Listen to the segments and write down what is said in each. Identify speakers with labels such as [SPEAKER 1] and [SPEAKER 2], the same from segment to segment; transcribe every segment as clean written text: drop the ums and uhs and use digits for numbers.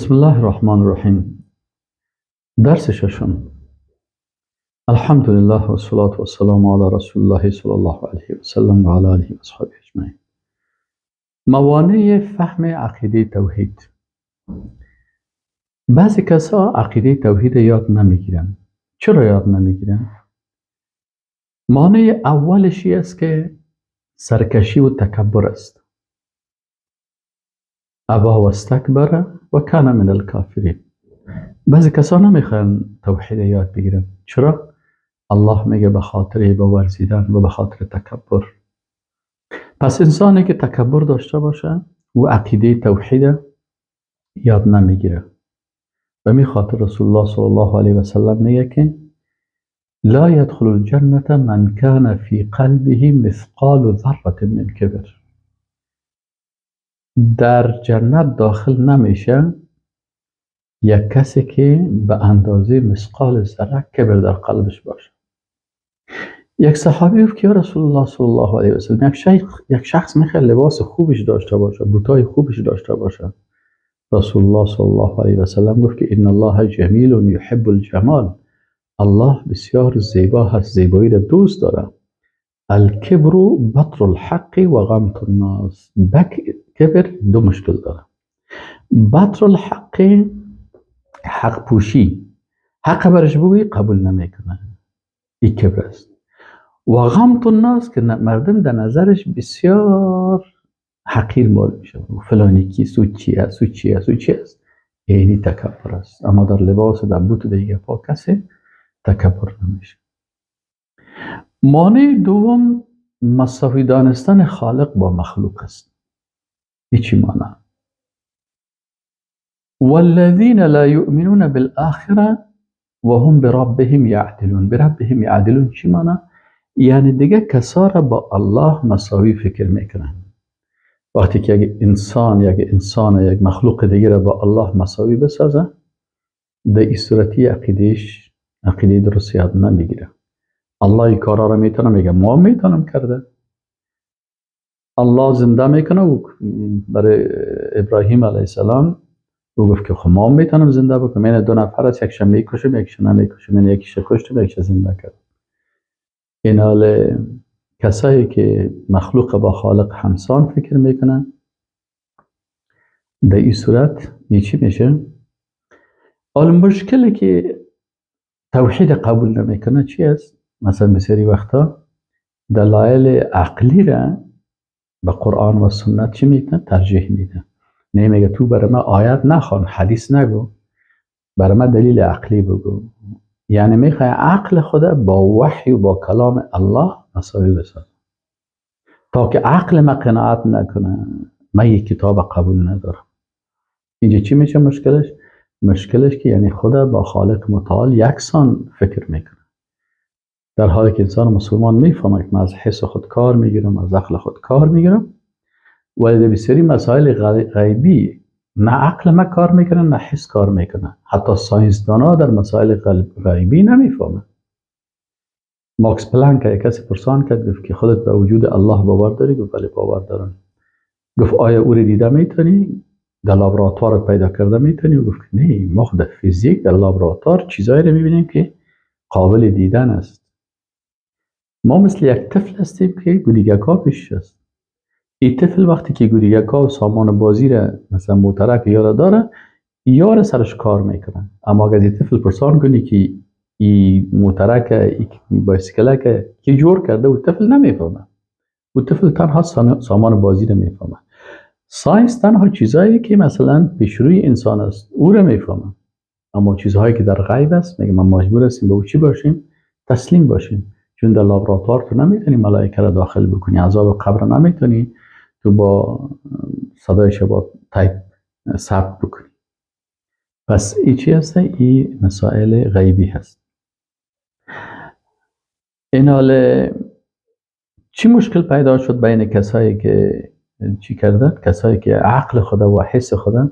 [SPEAKER 1] بسم الله الرحمن الرحیم. درس ششم. الحمد لله و الصلاة و السلام علی رسول الله صلی الله علیه و سلم و علی آله و اصحابه اجمعین. موانع فهم عقیده توحید. بعضی کسا عقیده توحید یاد نمیگیرن. چرا یاد نمیگیرن؟ مانع اولش است که سرکشی و تکبر است. ابا و استکبر و کان من الکافرین. بعضی کسا نمیخوان توحید یاد بگیرن. چرا؟ الله میگه به خاطر باورزیدن و به خاطر تکبر. پس انسانی که تکبر داشته باشه و عقیده توحید یاد نمیگیره. به می خاطر رسول الله صلی الله علیه و سلم میگه که لا يدخل الجنة من كان في قلبه مثقال ذرة من کبر. در جنت داخل نمیشه یک کسی که به اندازه مثقال ذره کبر در قلبش باشه. یک صحابی گفت که یا رسول الله صلی الله علیه و سلم، یک شخص میخواد لباس خوبش داشته باشه، بوتای خوبش داشته باشه. رسول الله صلی الله علیه و سلم گفت که ان الله جمیل یحب الجمال. الله بسیار زیبا هست، زیبایی را دوست داره. الکبر بطر الحق و غمط الناس. کبر دو مشکل داره. بطر الحق، حق پوشی، حق برش بگویی قبول نمیکنه، این کبر است. و غمط الناس که مردم در نظرش بسیار حقیر مال میشه، فلانی کیست و چی است و چی است و چی است، یعنی تکبر است. اما در لباس و در بوت دیگه پا کسی تکبر نمیشه. مانع دوم مساوی دانستن خالق با مخلوق است. هیچی مانع. والذین لا یؤمنون بالآخرة وهم بربهم یعدلون. بربهم یعدلون چی معنی؟ یعنی دیگه کسا را با الله مساوی فکر میکنن. وقتی که یک انسان یک مخلوق دیگه را با الله مساوی بسازه، در این صورتی عقیدهش عقیده درست یاد نمیگیره. الله این کارا را میتونه، میگه ما میتونم کرده. الله زنده میکنه و برای ابراهیم علیه السلام او گفت که خب ما میتونم زنده بکنم. این دو نفر است، یکش میکشم یکش نمیکشم، این یکیش کشتم یکیش زنده کرد. این حال کسایی که مخلوق با خالق همسان فکر میکنن، در این صورت چی میشه؟ حال مشکلی که توحید قبول نمیکنه چی است؟ مثلا بسیاری وقتا دلایل عقلی را به قرآن و سنت چی میکنه؟ ترجیح میده. نه میگه تو برای ما آیت نخوان، حدیث نگو، برای ما دلیل عقلی بگو. یعنی میخوای عقل خدا با وحی و با کلام الله مساوی بسازه. تا که عقل ما قناعت نکنه، من یک کتاب قبول ندارم. اینجا چی میشه مشکلش؟ مشکلش که یعنی خدا با خالق متعال یکسان فکر میکنه، در حالی که انسان مسلمان میفهمه که من از حس خود کار میگیرم، از عقل خود کار میگیرم، ولی در بسیاری مسائل غیبی نه عقل ما کار میکنه نه حس کار میکنه. حتی ساینسدانا در مسائل غیبی نمیفهمه. ماکس پلانک یک کسی پرسان کرد، گفت که خودت به وجود الله باور داری؟ گفت بله باور دارم. گفت آیا او رو دیده میتونی؟ در لابراتوار پیدا کرده میتونی؟ گفت نه، ما در فیزیک در لابراتوار چیزایی رو میبینیم که قابل دیدن است. ما مثل یک طفل هستیم که گودیگکا پیش است. این طفل وقتی که گودیگکا و سامان بازی را مثلا موترک یاره داره، یاره سرش کار میکنه. اما اگر این طفل پرسان کنی که این موترک، این بایسیکلک که جور کرده، و طفل نمیفهمه. و طفل تنها سامان بازی را میفهمه. science تنها چیزایی که مثلا پیشروی انسان است او را میفهمه، اما چیزهایی که در غیب است میگه ما مجبور هستیم به او چی باشیم؟ تسلیم باشیم. چون در لابراتوار تو نمیتونی ملائکه را داخل بکنی، عذاب قبر را نمیتونی تو با صدایش با تایپ ثبت بکنی. پس این چی هست؟ این مسائل غیبی هست. این حال چی مشکل پیدا شد بین کسایی که چی کردن؟ کسایی که عقل خدا و حس خدا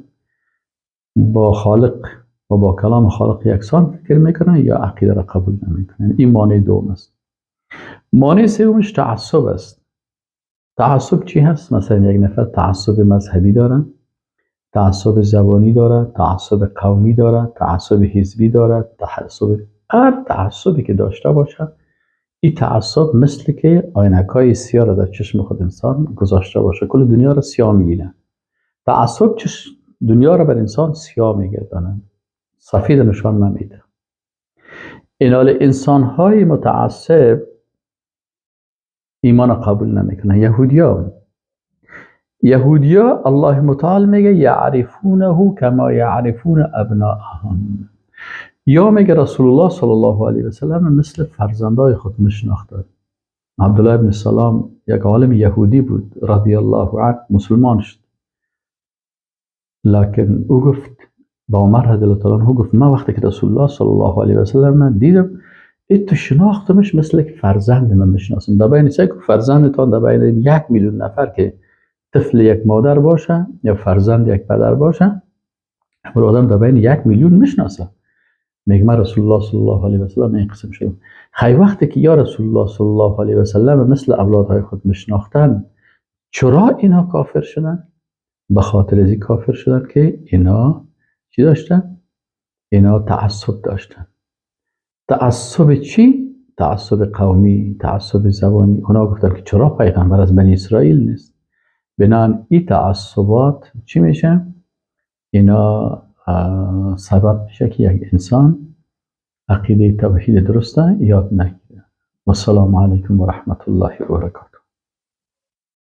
[SPEAKER 1] با خالق و با کلام خالق یکسان فکر میکنن یا عقیده را قبول نمیکنن. این مانع دوم است. مانع سومش تعصب است. تعصب چی هست؟ مثلا یک نفر تعصب مذهبی دارن، تعصب زبانی داره، تعصب قومی داره، تعصب حزبی داره، تعصب هر تعصبی که داشته باشه، این تعصب مثل که آینکای سیاه را در چشم خود انسان گذاشته باشه، کل دنیا را سیاه میبینه. تعصب چشم دنیا را بر انسان سیاه میگردانه، سفید نشان نمیده. اینال انسان های متعصب ایمان قبول نمیکنه. یهودیا الله متعال میگه یعرفونه کما یعرفون ابناءهم، یا میگه رسول الله صلی الله علیه و سلم مثل فرزندای خود میشناخته. عبدالله ابن سلام یک عالم یهودی بود رضی الله عنه، مسلمان شد، لکن او گفت با عمر رضی الله تعالی عنه، گفت من وقتی که رسول الله صلی الله علیه و سلم من دیدم، تو شناختمش مثل که فرزند من میشناسم. در بین سه فرزندتان، در بین 1 میلیون نفر که طفل یک مادر باشه یا فرزند یک پدر باشه، امو آدم در بین 1 میلیون میشناسه. میگه من رسول الله صلی الله علیه و سلم این قسم شدم. خی وقتی که یا رسول الله صلی الله علیه و سلم مثل اولادهای خود میشناختن، چرا اینا کافر شدن؟ به خاطر ازی کافر شدن که اینا چی داشتن؟ اینا تعصب داشتن. تعصب چی؟ تعصب قومی، تعصب زبانی. اونا گفتن که چرا پیغمبر از بنی اسرائیل نیست؟ بنان این تعصبات چی میشه؟ اینا سبب میشه که یک انسان عقیده توحید درسته یاد نگیره. و السلام علیکم و رحمت الله و برکاته.